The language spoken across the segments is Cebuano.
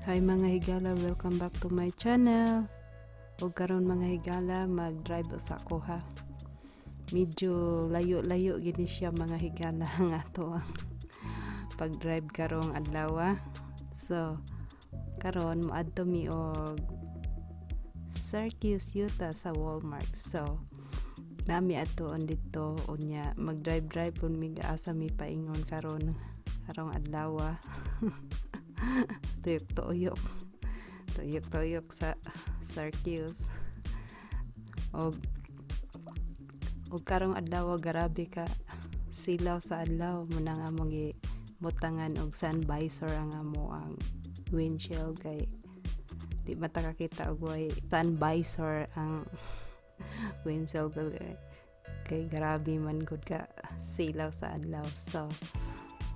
Hi mga higala, welcome back to my channel. Ug karon mga higala, mag-drive sa ko ha. Medyo layo-layo gini siya mga higala nga ato ang pag-drive karong adlaw. So karon moadto mi og Syracuse, Utah sa Walmart. So nami adtoon didto, unya mag-drive-drive pud mi, asa mi paingon karon karong adlaw. Tuyok tuyok tuyok tuyok sa Syracuse. Og karong adlaw grabe ka silaw sa adlaw, mao na nga among gibutangan og sun visor ang amo ang windshield kay di man ta kakita og way sun visor ang windshield kay grabe man gud ka silaw sa adlaw. So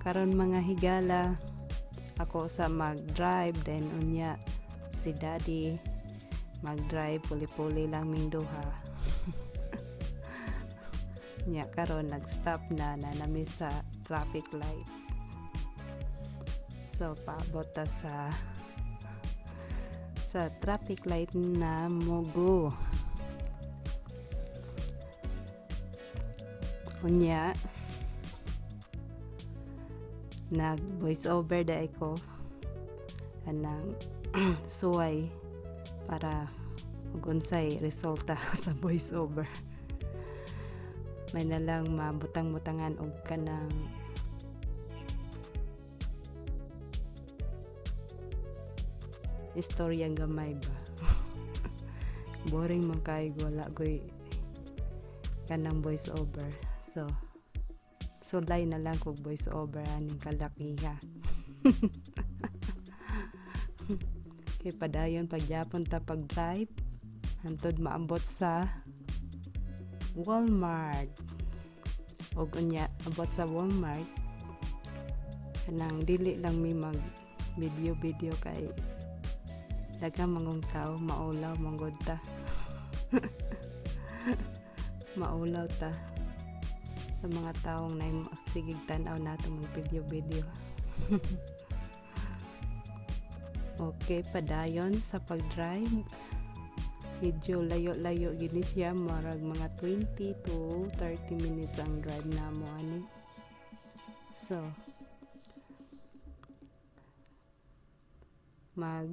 karon mga higala, ako sa mag-drive, then unya si Daddy mag-drive, puli-puli lang ming duha. Nya karon nag-stop na na nami sa traffic light. So paabot ta sa traffic light na mogo. Unya nag voice over dai ko anang suway para ug unsay resulta sa voice over. May na lang mabutang-butangan og kanang istorya gamay ba. Boring man kaayo wala ko'y kanang voice over. So sulay na lang kog voice over aning kalakiha. Kay padayon pagyapon ta pag-drive hantod maabot sa Walmart. Og unya abot sa Walmart, kanang dili lang mi mag video video kay daghang mangong tao, maulaw manggod ta. Maulaw ta sa mga taong na sigig tan-aw nato mag video video. Okay, padayon sa pag-drive. Medyo layo-layo gini siya, marag mga 20 to 30 minutes ang drive namo ani. So mag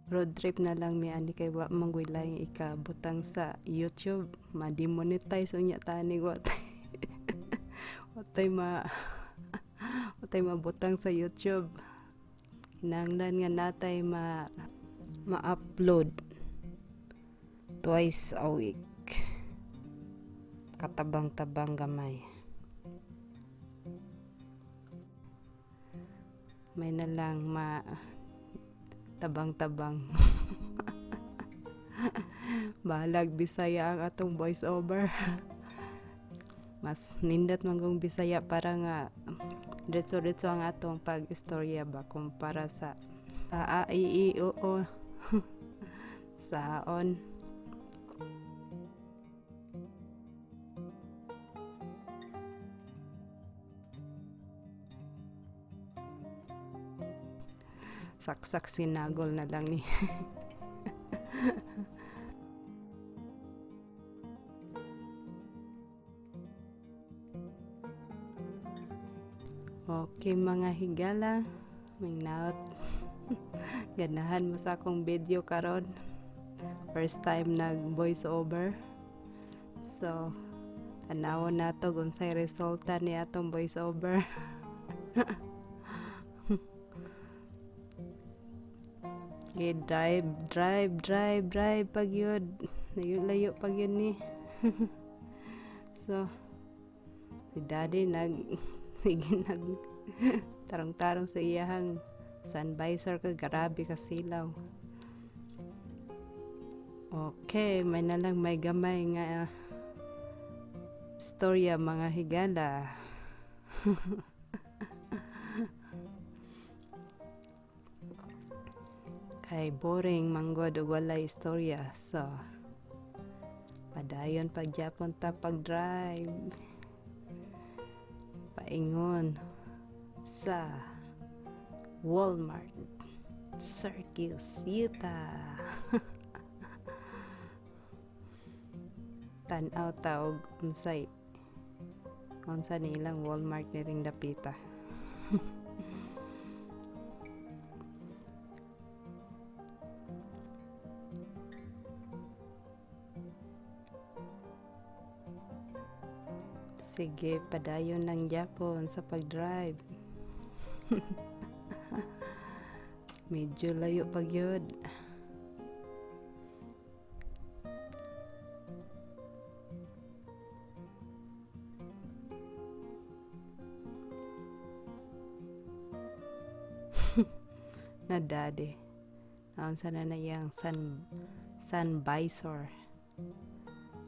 road trip na lang mi ani kay wa man goy laing ikabutang sa YouTube, ma-demonetize unya ta ani, wa tay mabutang sa YouTube. Kinahanglan nga natay ma ma-upload twice a week, katabang-tabang gamay. May na lang ma tabang-tabang. Bahalag Bisaya ang atong voice over. Mas nindot man kung Bisaya para nga diretso-diretso ang atong pag-istorya ba kumpara sa a, a, i, i, o, o saon. Saksak sinagol na lang ni. Okay mga higala, may naot. Ganahan mo sa akong video karon. First time nag voice over. So tanawon nato kung unsay resulta ni atong voice over. Okay, drive, drive, drive, drive pag yun. Layo-layo pag yun ni. So, si Daddy sige nag, tarong-tarong sa iyahang sun visor ka, grabe ka silaw. Okay, may na lang may gamay nga storya mga higala. Kay boring manggod og walay istorya. So, padayon pagyapon ta pag-drive. Paingon sa Walmart, Syracuse, Utah. Tan-aw ta og unsay unsa nilang Walmart niring dapita. Sige, padayon lang gyapon sa pag-drive. Medyo layo pa gyud. Na daddy. Naunsa na na iyang sun visor.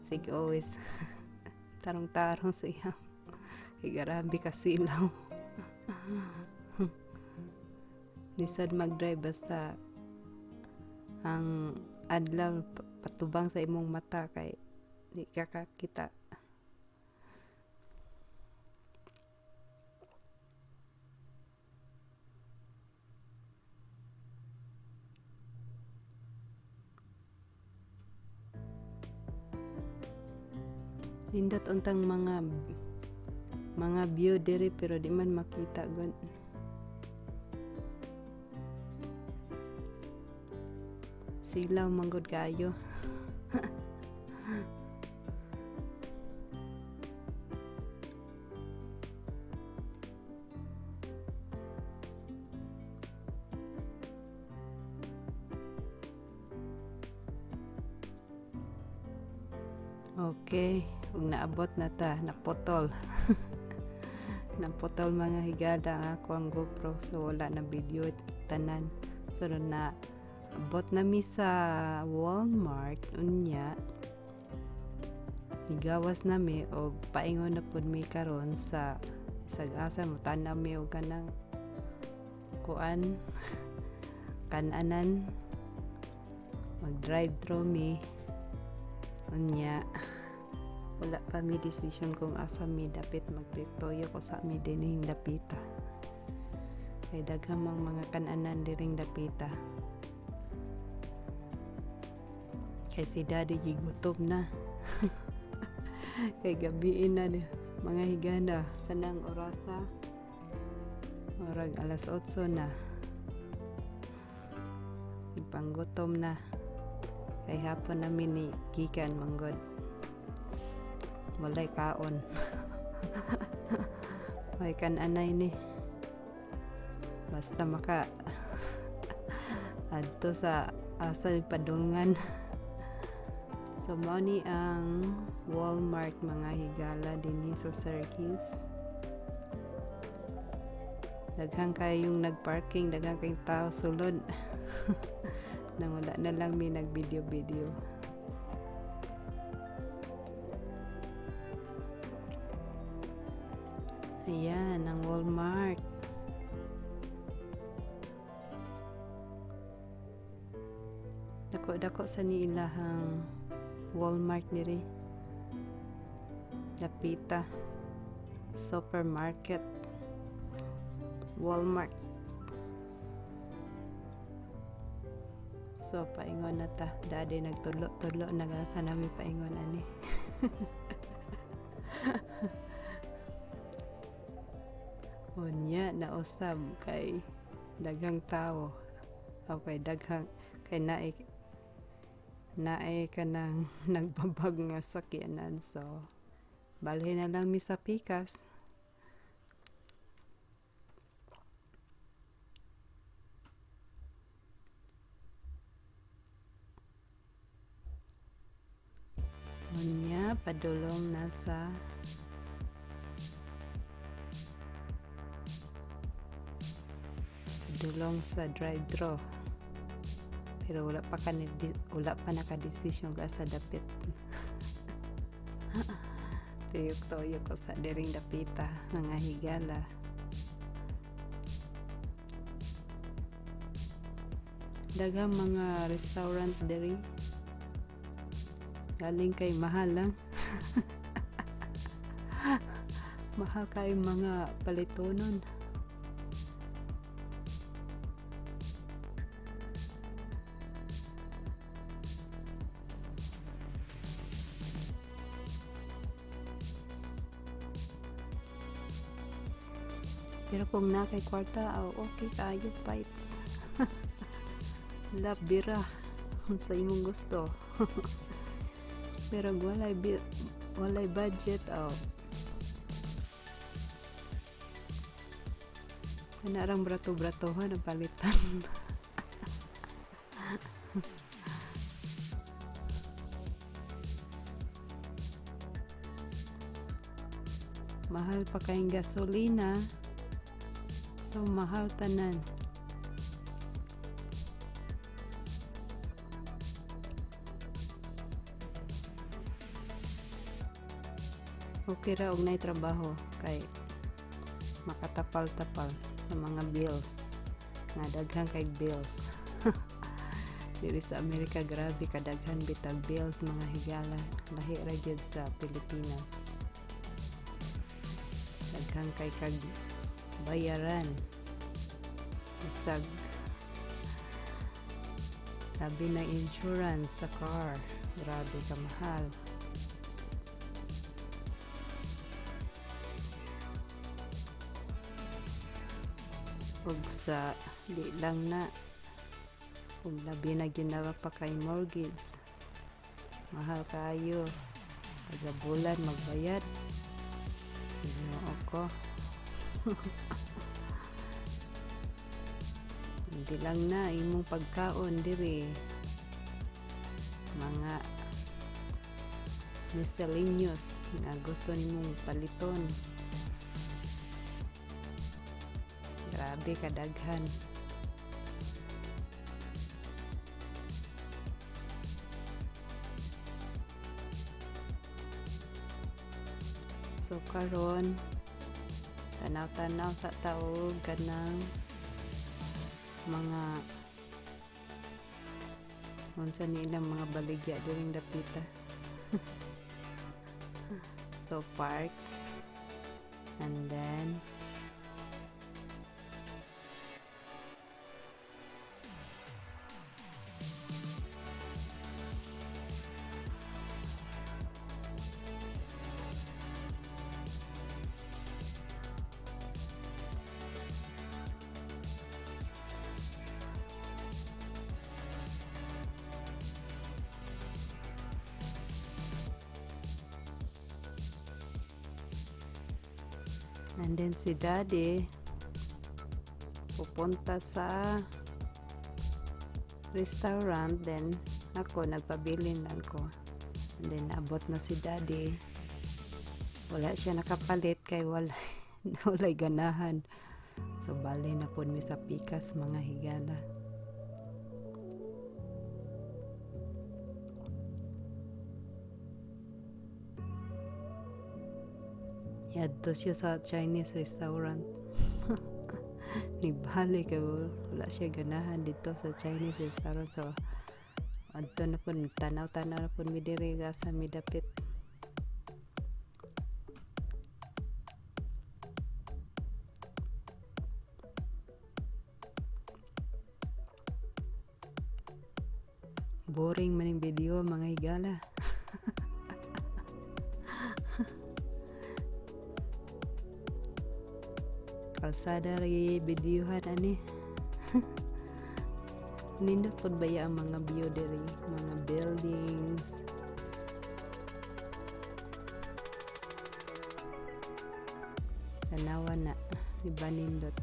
Sige, always tarong-tarong sa iyang. Kay grabe ka silaw. Lisod mag-drive basta ang adlaw patubang sa imong mata kay di ka kakita. Nindot untang mga view diri pero di man makita gud. Silaw man gud kaayo. Okay, ug naabot na ta, naputol. Naputol mga higala ang ako ang GoPro, so wala na video tanan. So na abot na mi sa Walmart unya. Nigawas na mi og paingon na pud mi karon sa isag asa mo tan-aw mi og kanang kuan kananan, mag-drive through mi unya. Wala pa mi decision kung asa mi dapit, magtuyo ko sa mi dinhing dapita. Kay daghang mang mga kananan diring dapita. Kay si daddy gigutom na. Kay gabiin na ni mga higala. Sanang orasa? Murag alas 8 na. Panggutom na. Kay hapon na mi ni gikan manggod. Walay kaon. May kananay ni. Basta maka adto sa asa padulngan. So mao ni ang Walmart mga higala dinhi sa Syracuse. Daghan kayong nagparking, daghan kayong tao sulod. Nang wala na lang mi nag-video-video. Ayan, ang Walmart. Dako-dako sa ni ilahang Walmart niri. Dapita. Supermarket. Walmart. So, paingon na ta. Daddy, nagtulo-tulo. Nagasa nami paingon ani. Unya, nausab kay daghang tao. O kay daghang, kay naay, naay kanang nagbabag nga sakyanan. So, balhin na lang mi sa pikas. Unya, padulong na sa padulong sa drive-thru. Pero wala pa ka ni, wala pa naka-desisyon ka sa dapit. Tuyok-tuyok ko sa diring dapita, mga higala. Daghang mga restaurant diri. Galing kay mahal lang. Mahal kay mga palitonon. Pero kung naa kay kwarta, aw, okay kaayo bites. Labira sa imong gusto. Pero walay budget, aw, kana rang brato-bratohan ang palitan. Mahal pa kayong gasolina. So, mahal tanan. Okay ra og naay trabaho kay makatapal-tapal sa mga bills. Nga daghan kay bills. Diri sa Amerika, grabe kadaghan bitag bills, mga higala. Lahi ra gyud sa Pilipinas. Daghan kay kag bayaran. Isag labi na insurance sa car. Grabe ka mahal. Ug sa di lang na, ug labi na ginawa pa kay mortgage. Mahal kaayo. Taga bulan magbayad. Ginoo ko. Hindi lang na imong pagkaon diri. Mga miscellaneous nga gusto nimong paliton. Grabe kadaghan. So karon, tanaw-tanaw sa taog kanang mga unsa ni ilang mga baligya diring dapita. So park and then si Daddy pupunta sa restaurant, then ako nagpabilin lang ko. And then abot na si Daddy, wala siya nakapalit kay wala walay ganahan. So bali na pud mi sa pikas, mga higala. Yadto siya sa Chinese restaurant. Nibalik kay wala siya ganahan dito sa Chinese restaurant. So adto na pud, tanaw-tanaw na pud mi diri sa mi dapit. Boring man yung video, mga higala. Kalsada ri videohan ani. Nindot pod baya ang mga view diri, mga buildings. Tanawa na, di ba nindot?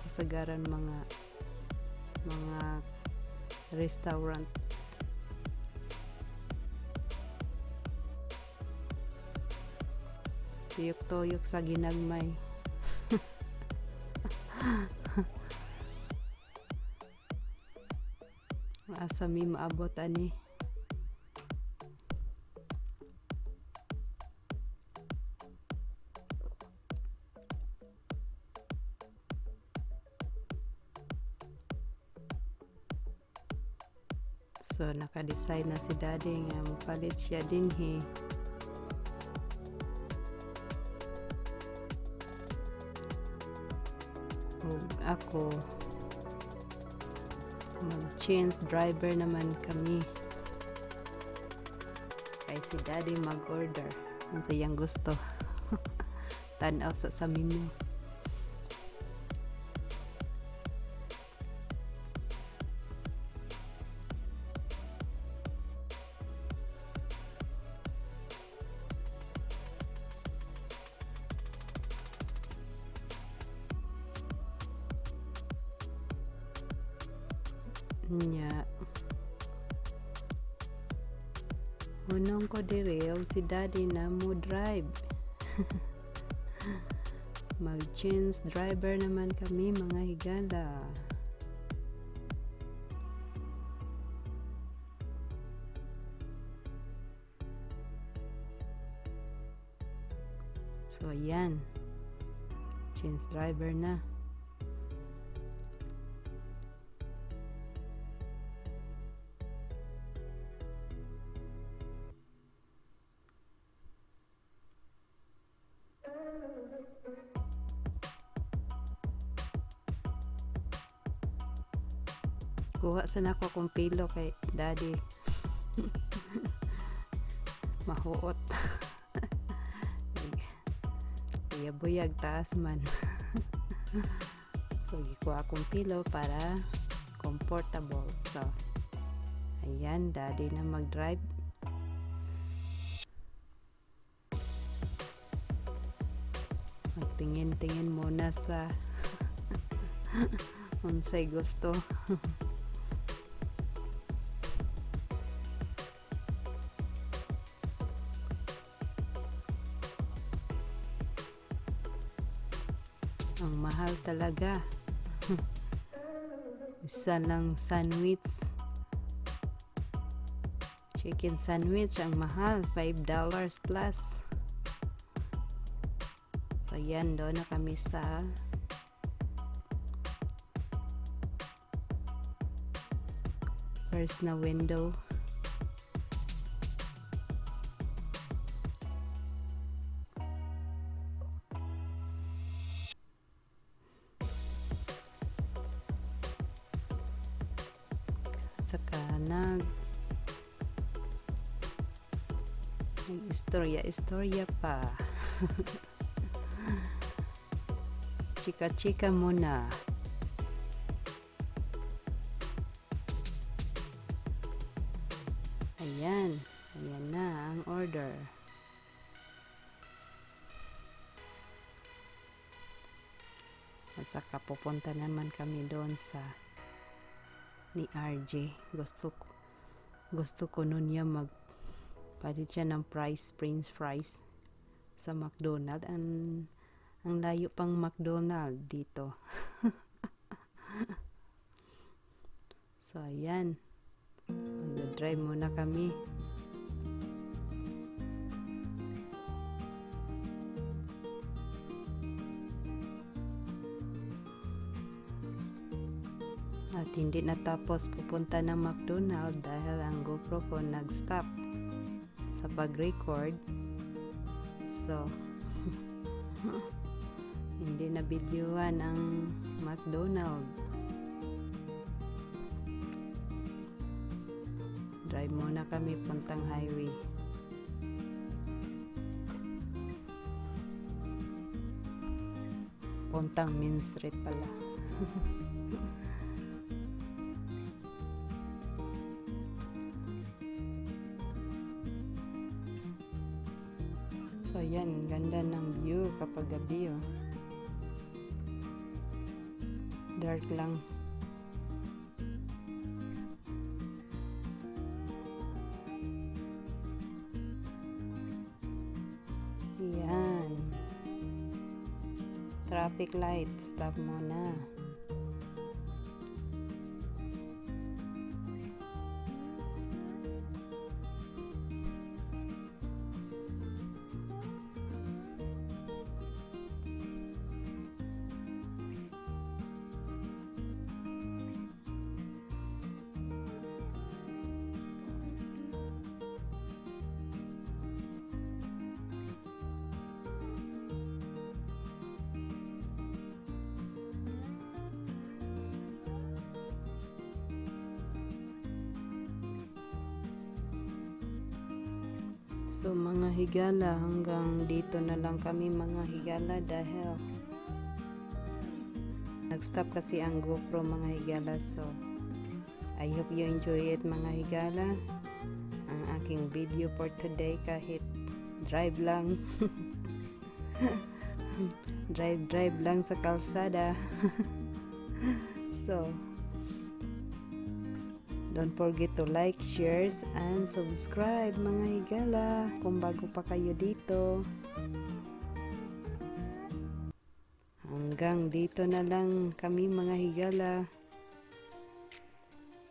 Kasagaran mga restaurant. Tuyok-tuyok sa ginagmay. Asa mi maabot ani? So naka-decide na si Daddy nga mopalit siya dinhi. Ug ako mag-change driver naman kami. Kay si Daddy mag-order unsa iyang gusto. Tan-aw sa menu. Nya hunong ko diri og si Daddy na mo drive. Mag-change driver naman kami, mga higala. So ayan, change driver na. Kuha sa nako akong pillow kay Daddy. Mahuot. Buyag-buyag taas man. So gikuha akong pillow para comfortable. So ayan, Daddy na mag-drive. Magtingin-tingin muna sa unsay gusto. Ang mahal talaga. Isa lang sandwich. Chicken sandwich, ang mahal. $5 plus. So, yan. Doon na kami sa first na window. At saka nag istorya istorya pa. Chika-chika muna. Ayan. Ayan na ang order. At saka pupunta naman kami doon sa ni RJ. Gusto ko nun niya mag palit siya ng fries, french fries sa McDonald. Ang layo pang McDonald dito. So, ayan. Magdadrive muna kami. At hindi natapos pupunta ng McDonald dahil ang GoPro ko nag-stop sa pag-record. So, hindi na videoan ang McDonald. Drive muna kami puntang highway. Puntang Main Street pala. So, ayan, ganda ng view kapag gabi, oh. Dark lang. Ayan. Traffic light, stop muna. So mga higala, hanggang dito na lang kami, mga higala, dahil nag-stop kasi ang GoPro, mga higala. So I hope you enjoy it, mga higala, ang aking video for today, kahit drive lang. Drive drive lang sa kalsada. So Don't forget to like, shares, and subscribe, mga higala, kung bago pa kayo dito. Hanggang dito na lang kami, mga higala.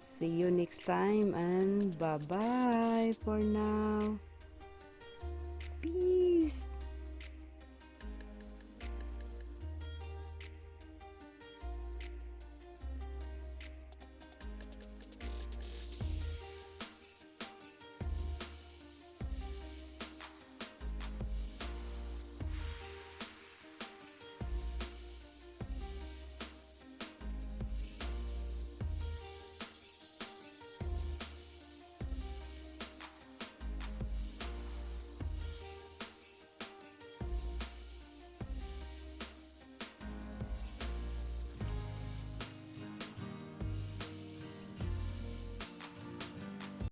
See you next time and bye-bye for now. Peace!